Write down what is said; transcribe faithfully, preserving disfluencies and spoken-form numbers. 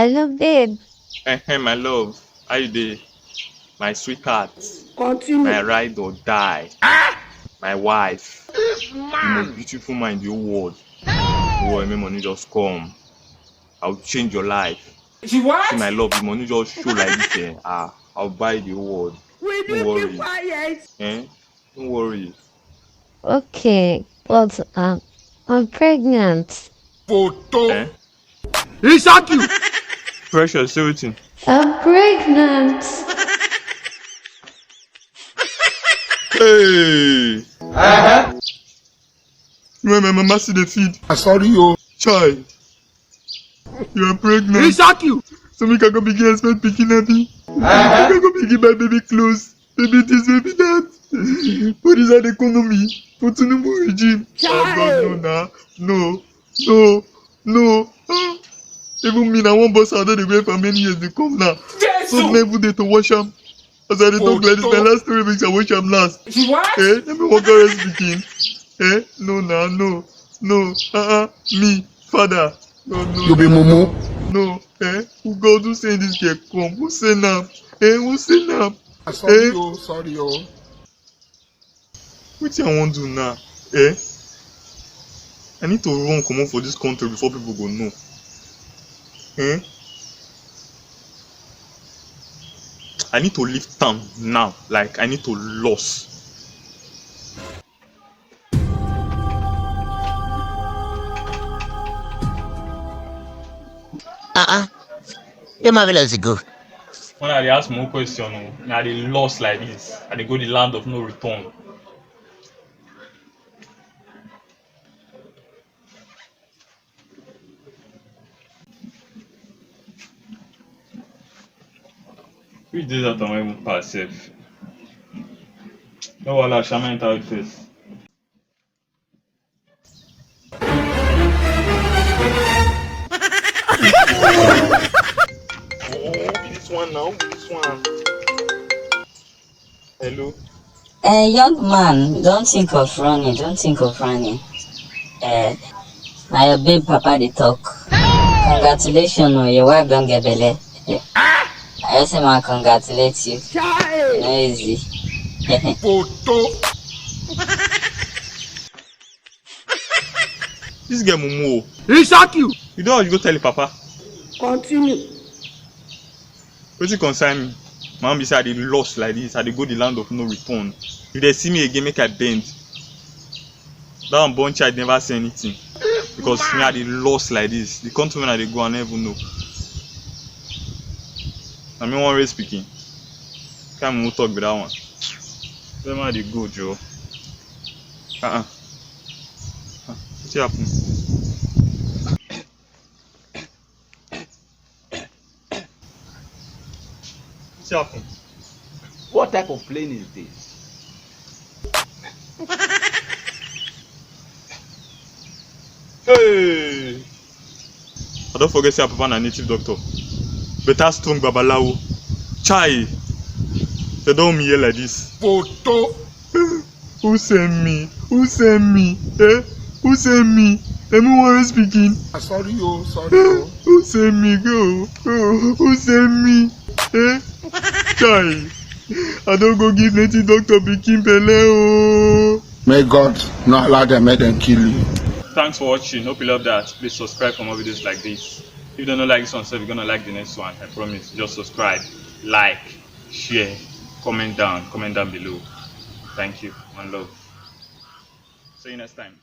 Hello, babe. Hey, my love, how you dey? My sweetheart, continue, my ride or die, my wife, the most beautiful man in the whole world. Boy, make money just come. I'll change your life. She what? See, my love, the money just show like this. Eh? Ah, I'll buy the whole world. Will you keep quiet? Eh? Don't worry. Okay, but um, I'm pregnant. Photo. Eh? He shock you. Precious, say wetin? I'm pregnant. Hey. Uh-huh. You remember mama see the feed. I sorry you. Child. You are pregnant. He shock you. So make I go begin expect pikin abi. Uh-huh. Make I go begin buy baby clothes, baby this, baby that. What is that economy for Tinubu regime? Oh God, no, nah. No, no, no. Ah. Even me, na one boss I don dey wear for many years dey come now. Jesus! So na even dey to wash am. As I dey talk like this, my last three weeks I wash am last. She what? Eh? Let me walk around speaking. Eh? No, nah, no, no. Uh-uh. Me, father. No, no. You be mumu. No. Eh? Who God, who send this girl come? Who send am? Eh? Who send am? I sorry, eh? Oh, sorry, oh. Wetin I wan do now? Eh? I need to run comot for this country before people go know. Eh? I need to leave town now. Like, I need to loss. Uh-uh. Your marvelous go. When I dey ask more question, oh, na dey loss like this. I dey go the land of no return. Which day that I wan even pass sef? No wahala, shama enter out first. Oh, this one now, this one. Hello. Uh, young man, don't think of running, don't think of running. Uh, na your babe papa dey talk. Congratulations, oh, your wife don get belle. Eh, I just say, man, congratulate you. No easy. Photo. This girl mumu o. He shock you. You don, you go tell your papa. Continue. Wetin concern me? My own be say I dey lost like this. I dey go the land of no return. If they see me again, make I bend. That one born child never say anything. Because me, I dey lost like this. The country when I dey go, I never even know. I mean, one race speaking. Can't even talk with that one. Where am I dey go, Joe? Uh-uh. Wetin happen? Wetin happen? What type of plane is this? Hey! I don forget say Papa na native doctor. Better strong babalawo. Chai! They don me here like this. Photo! Who send me? Who send me? Eh? Who send me? Let me one speaking. I sorry you, sorry you. Who send me? Go. Oh, who send me? Eh? Chai. I don't go give native doctor pikin belle oh. May God not allow them, make them kill you. Thanks for watching. Hope you love that. Please subscribe for more videos like this. If you don't like this one, so you're gonna like the next one. I promise. Just subscribe, like, share, comment down, comment down below. Thank you. One love. See you next time.